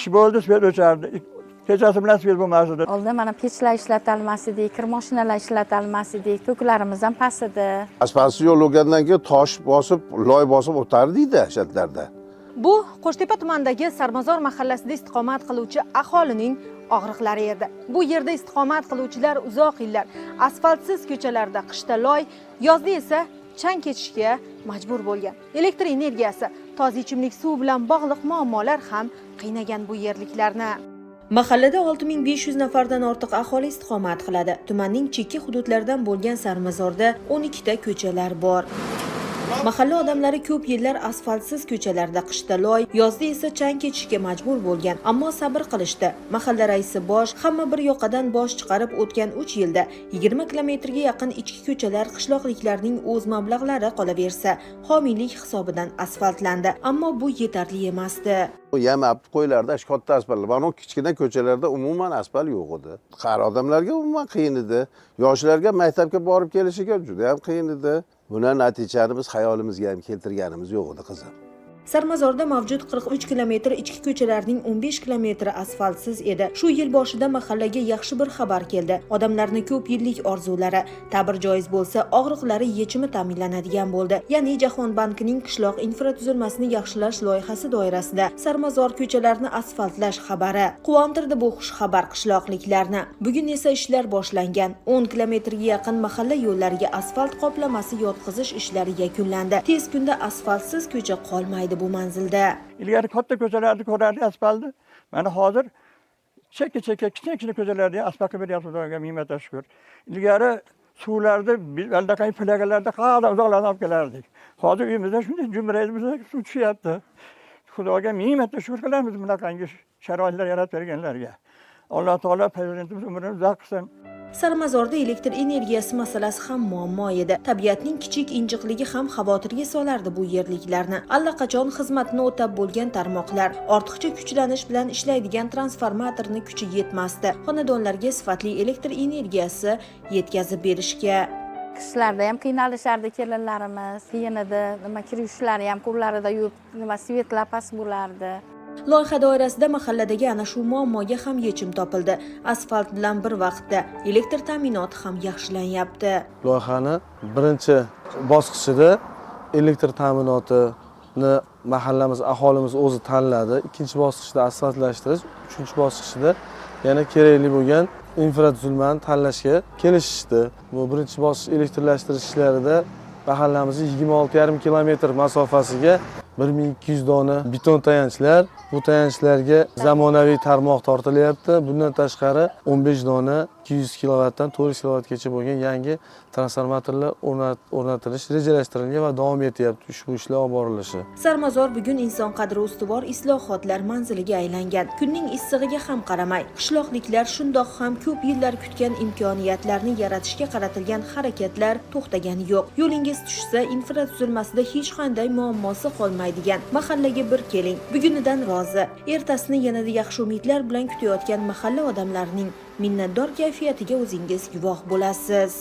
Qish bo'ldi, svet o'chardi. Kechasi bilan svet bo'lmas edi. Oldin mana pechlar ishlatalmas edik, kir mashinalar ishlatalmas edik, toklarimiz ham past edi. Asfaltsiz yo'l bo'lgandan keyin tosh bosib, loy bosib o'tardik-da shatlarda. Bu Qo'shtepa tumanidagi Sarmazor mahallasida istiqomat qiluvchi aholining og'riqlari edi. Bu yerda istiqomat qiluvchilar uzoq yillar asfaltsiz ko'chalarda qishda loy, yozda esa chang kechishga majbur bo'lgan. Elektr energiyasi, toza ichimlik suvi bilan bog'liq muammolar ham qiynagan bu yerliklarni. Mahallada 6500 nafardan ortiq aholi istiqomat qiladi. Tumanning chekka hududlaridan bo'lgan Sarmazorda 12 ta ko'chalar bor. Mahalla odamlari ko'p yillar asfaltsiz ko'chalarda qishda loy, yozda esa chang kechishga majbur bo'lgan, ammo sabr qilishdi. Mahalla raisi bosh, hamma bir yoqadan bosh chiqarib o'tgan 3 yilda 20 kilometrga yaqin ichki ko'chalar qishloqliklarning o'z mablag'lari qolaversa, homiylik hisobidan asfaltlandi, ammo bu yetarli emasdi. Yamab qo'ylardi shu katta asfaltlar. Mana u kichkina ko'chalarda umuman asfalt yo'q edi. Qari odamlarga umuman qiyin edi. Yoshlarga maktabga borib kelishiga juda ham qiyin edi. Buni natijani biz xayolimizga ham keltirganimiz yo'q edi, qizim. Sarmazorda mavjud 43 kilometr ichki ko'chalarning 15 kilometri asfaltsiz edi. Shu yil boshida mahallaga yaxshi bir xabar keldi. Odamlarni ko'p yillik orzulari, ta'bir joiz bo'lsa, og'riqlari yechimi ta'minlanadigan bo'ldi. Ya'ni Jahon bankining qishloq infratuzilmasini yaxshilash loyihasi doirasida Sarmazor ko'chalarini asfaltlash xabari. Quvontirdi bu xush xabar qishloqliklarni. Bugun esa ishlar boshlangan. 10 kilometrga yaqin mahalla yo'llariga asfalt qoplamasi yotqizish ishlari yakunlandi. Tez kunda asfaltsiz ko'cha qolmaydi bu manzilda. Ilgari katta ko'chalarni ko'rardik asfaltni. Mana hozir chekka chekka kichkina kichkina ko'chalarda ham asfalt qilib beryapti, Xudoga ming marta shukur. Ilgari suvlarni biz allaqanday flagalarda qayerdan uzoqlardan olib kelardik. Hozir uyimizda shunday jumraydi, bizga suv tushyapti. Xudoga ming marta shukur qilamiz bunaqangi sharoitlar yaratib berganlarga. Alloh taolo prezidentimiz umrini uzoq qilsin. Sarmazorda elektr energiyasi masalasi ham muammo edi. Tabiatning kichik injiqligi ham xavotirga solardi bu yerliklarni. Allaqachon xizmatni o'tab bo'lgan tarmoqlar, ortiqcha kuchlanish bilan ishlaydigan transformatorni kuchi yetmasdi xonadonlarga sifatli elektr energiyasi yetkazib berishga. Qishlarda ham qiynalishardi kelinlarimiz, qiyin edi. Nima kir yuvishlari ham qo'llarida yuvib, nima svetlar past bo'lardi. Loyiha doirasida mahalladagi ana shu muammoga ham yechim topildi. Asfalt bilan bir vaqtda elektr ta'minoti ham yaxshilanyapti. Loyihani birinchi bosqichida elektr ta'minotini mahallamiz aholimiz o'zi tanladi. Ikkinchi bosqichda asfaltlashtirish, uchinchi bosqichda yana kerakli bo'lgan infratuzilmani tanlashga kelishishdi. Bu birinchi bosqich elektrlashtirish ishlarida mahallamizning 26,5 kilometr masofasiga 1200 dona beton tayanchlar, bu tayanchlarga zamonaviy tarmoq tortilyapti. Bundan tashqari 15 dona 200 kilovatdan 400 kilovatgacha bo'lgan yangi transformatorlar o'rnatilishi rejalashtirilgan va davom etyapti ushbu ishlar olib borilishi. Sarmazor bugun inson qadri ustuvor islohotlar manziliga aylangan. Kunning issig'iga ham qaramay, qishloqliklar shundoq ham ko'p yillar kutgan imkoniyatlarni yaratishga qaratilgan harakatlar to'xtagani yo'q. Yo'lingiz tushsa, infratuzilmasida hech qanday muammosi qolmaydigan mahallaga bir keling. Bugunidan rozi, ertasini yanada yaxshi umidlar bilan kutayotgan mahalla odamlarining minnatdor kayfiyatiga o'zingiz guvoh bo'lasiz.